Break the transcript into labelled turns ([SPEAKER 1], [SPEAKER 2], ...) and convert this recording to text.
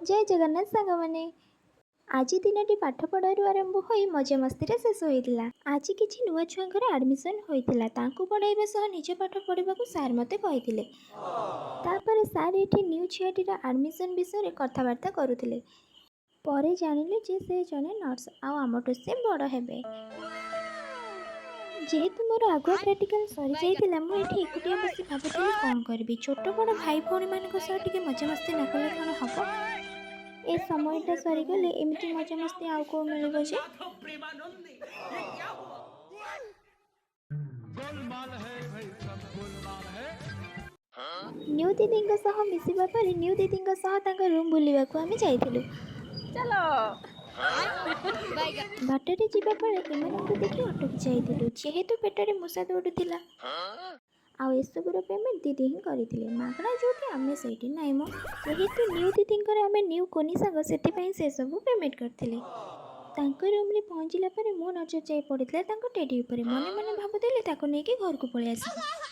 [SPEAKER 1] ଜୟ ଜଗନ୍ନାଥ ସାଙ୍ଗମାନେ। ଆଜି ଦିନଟି ପାଠପଢ଼ାରୁ ଆରମ୍ଭ ହୋଇ ମଜାମସ୍ତିରେ ଶେଷ ହୋଇଥିଲା। ଆଜି କିଛି ନୂଆ ଛୁଆଙ୍କର ଆଡ଼ମିସନ୍ ହୋଇଥିଲା। ତାଙ୍କୁ ପଢ଼ାଇବା ସହ ନିଜ ପାଠ ପଢ଼ିବାକୁ ସାର୍ ମୋତେ କହିଥିଲେ। ତାପରେ ସାର୍ ଏଠି ନ୍ୟୁ ଝିଅଟିର ଆଡ଼ମିସନ୍ ବିଷୟରେ କଥାବାର୍ତ୍ତା କରୁଥିଲେ। ପରେ ଜାଣିଲୁ ଯେ ସେ ଜଣେ ନର୍ସ ଆଉ ଆମଠୁ ସେ ବଡ଼ ହେବେ। ଯେହେତୁ ମୋର ଆଗୁଆ ପ୍ରାକ୍ଟିକାଲ ସରିଯାଇଥିଲା, ମୁଁ ଏଠି ଏକୁଟିଆ ବସି ଭାବୁଥିଲି କ'ଣ କରିବି। ଛୋଟ ବଡ଼ ଭାଇ ଭଉଣୀମାନଙ୍କ ସହ ଟିକେ ମଜାମସ୍ତି ନ କଲେ କ'ଣ ହେବ? ଏ ସମୟଟା ସରିଗଲେ ଏମିତି ମଜାମସ୍ତି ଆଉ କେଉଁ ମିଳିବ ଯେ?
[SPEAKER 2] प्रेमानंदी, ये क्या हुआ?
[SPEAKER 3] गोलमाल है भाई, सब गोलमाल है।
[SPEAKER 1] ନ୍ୟୁ ଦିଦିଙ୍କ ସହ ମିଶିବା ପରେ ନ୍ୟୁ ଦିଦିଙ୍କ ସହ ତାଙ୍କ ରୁମ୍ ବୁଲିବାକୁ ଆମେ ଯାଇଥିଲୁ। ବାଟରେ ଯିବା ବେଳେ ଏମାନଙ୍କୁ ଦେଖି ଅଟକି ଯାଇଥିଲୁ, ଯେହେତୁ ପେଟରେ ମୂଷା ଦୌଡ଼ୁଥିଲା। ଆଉ ଏସବୁର ପେମେଣ୍ଟ ଦିଦି ହିଁ କରିଥିଲେ। ମାଗଣା ଯେଉଁଠି ଆମେ ସେଇଠି। ନାଇଁ ମ, ଯେହେତୁ ନ୍ୟୁ ଦିଦିଙ୍କର ଆମେ ନ୍ୟୁ କୋନି ସାଙ୍ଗ, ସେଥିପାଇଁ ସେସବୁ ପେମେଣ୍ଟ କରିଥିଲେ। ତାଙ୍କ ରୁମ୍ରେ ପହଞ୍ଚିଲା ପରେ ମୋ ନଜର ଯାଇ ପଡ଼ିଥିଲା ତାଙ୍କ ଟେଡ଼ି ଉପରେ। ମନେ ମନେ ଭାବୁଥିଲି ତାକୁ ନେଇକି ଘରକୁ ପଳେଇ ଆସିବି।